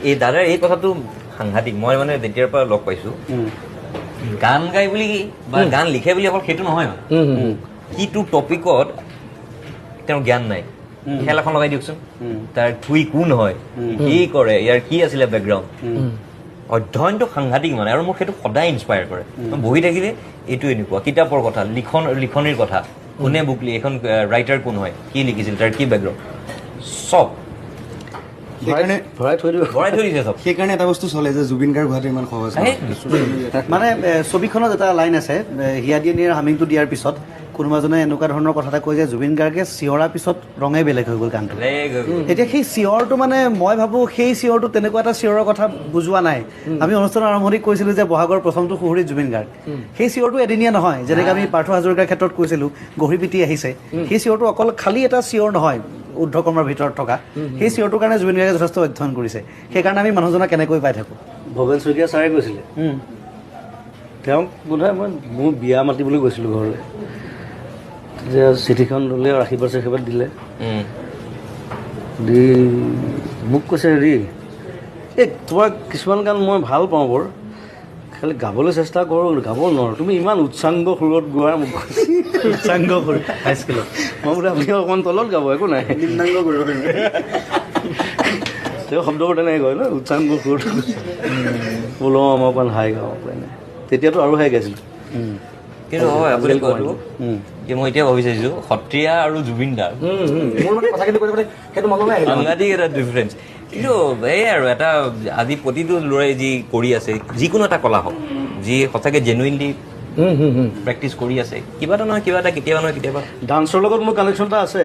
এই দাদাৰ এই কথাটো সাংঘাতিক। মই মানে যেতিয়াৰ পৰা লগ পাইছো, গান গাই বুলি বা গান লিখে বুলি অকল সেইটো নহয় মানে। কিটো টপিকত তেওঁৰ জ্ঞান নাই, খেল এখন লগাই দিয়কচোন, তাৰ থুই কোন হয়, কি কৰে, ইয়াৰ কি আছিলে বেকগ্ৰাউণ্ড, অধ্যয়নটো সাংঘাতিক মানে। আৰু মোক সেইটো সদায় ইনস্পায়াৰ কৰে। মই বহি থাকিলে এইটো এনেকুৱা কিতাপৰ কথা, লিখনিৰ কথা, কোনে বুক এইখন ৰাইটাৰ কোন হয়, কি লিখিছিল, তাৰ কি বেকগ্ৰাউণ্ড, চব সেইকাৰণে ভৰাই থৈ দিব। ভৰাই থৈ দিছে চব। সেইকাৰণে এটা বস্তু চলে যে জুবিন গাৰ্গ হোৱাটো ইমান সহজ নহয়। মানে ছবিখনত এটা লাইন আছে, হিয়া দিয়া নিয়াৰ হামিংটো দিয়াৰ পিছত কোনোবা জনে এনেকুৱা ধৰণৰ কথা এটা কয় যে জুবিন গাৰ্গে চিঞৰাৰ পিছত ৰঙে বেলেগ হৈ গ'ল গানটো। বেলেগ হৈ গ'ল। এতিয়া সেই চিঞৰটো মানে মই ভাবোঁ সেই চিঞৰটো তেনেকুৱা এটা চিঞৰৰ কথা বুজোৱা নাই। আমি অনুষ্ঠানৰ আৰম্ভণিত কৈছিলোঁ যে বহাগৰ প্ৰথমটো সুহুৰিত জুবিন গাৰ্গ, সেই চিঞৰটো এদিনীয়া নহয়। যেনেকৈ আমি পাৰ্থ হাজৰিকাৰ ক্ষেত্ৰত কৈছিলোঁ গঢ়ি পিটি আহিছে, সেই চিঞৰটো অকল খালী এটা চিঞৰ নহয়, ঊৰ্ধকৰ্মৰ ভিতৰত থকা সেই চিঞৰটোৰ কাৰণে জুবিন গাৰ্গে যথেষ্ট অধ্যয়ন কৰিছে। সেইকাৰণে আমি মানুহজনক কেনেকৈ পাই থাকোঁ। ভৱেন শইকীয়া ছাৰে কৈছিলে, তেওঁক বোধহয় মই মোৰ বিয়া মাতিবলৈ গৈছিলোঁ ঘৰলৈ, তেতিয়া চিঠিখন ল'লে আৰু আশীৰ্বাদ চাশীৰ্বাদ দিলে, দি মোক কৈছে, হেৰি এই তোমাৰ কিছুমান গান মই ভাল পাওঁ বৰ, খালি গাবলৈ চেষ্টা কৰোঁ গাব নোৱাৰোঁ, তুমি ইমান উচ্চাংগ সুৰত গোৱা, মোক কৈছে। উচ্চাংগ সুৰ হাইস্কুলত। মই বোলে আপুনি অকণমান তলত গাব, একো নাই। নিম্নাংগ কৰিব লাগিব। তেওঁ শব্দবোৰ তেনেকৈ কয় ন, উচ্চাংগ সুৰত বোলো অঁ মই অকণমান হাই গাওঁ, উপায় নাই। তেতিয়াতো আৰু হাই গাইছিলোঁ। কিন্তু হয় আপুনি আজিকালি কোৱাটো কমাই। যে মই এতিয়া ভাবি চাইছো সত্ৰীয়া আৰু জুবিন দা মোৰ মানে কথাখিনি কৈ থাকোঁতে সেইটো মনলৈ আহিলে। সাংঘাতিক এটা ডিফাৰেঞ্চ। কিন্তু এই আৰু এটা আজি প্ৰতিটো ল'ৰাই যি কৰি আছে, যিকোনো এটা কলা হওক, যি সঁচাকে জেনুইনলি প্ৰেক্টিচ কৰি আছে, কিবা এটা নহয় কিবা এটা, কেতিয়াবা নহয় কেতিয়াবা। ডান্সৰ লগত মোৰ কানেকশ্যন এটা আছে।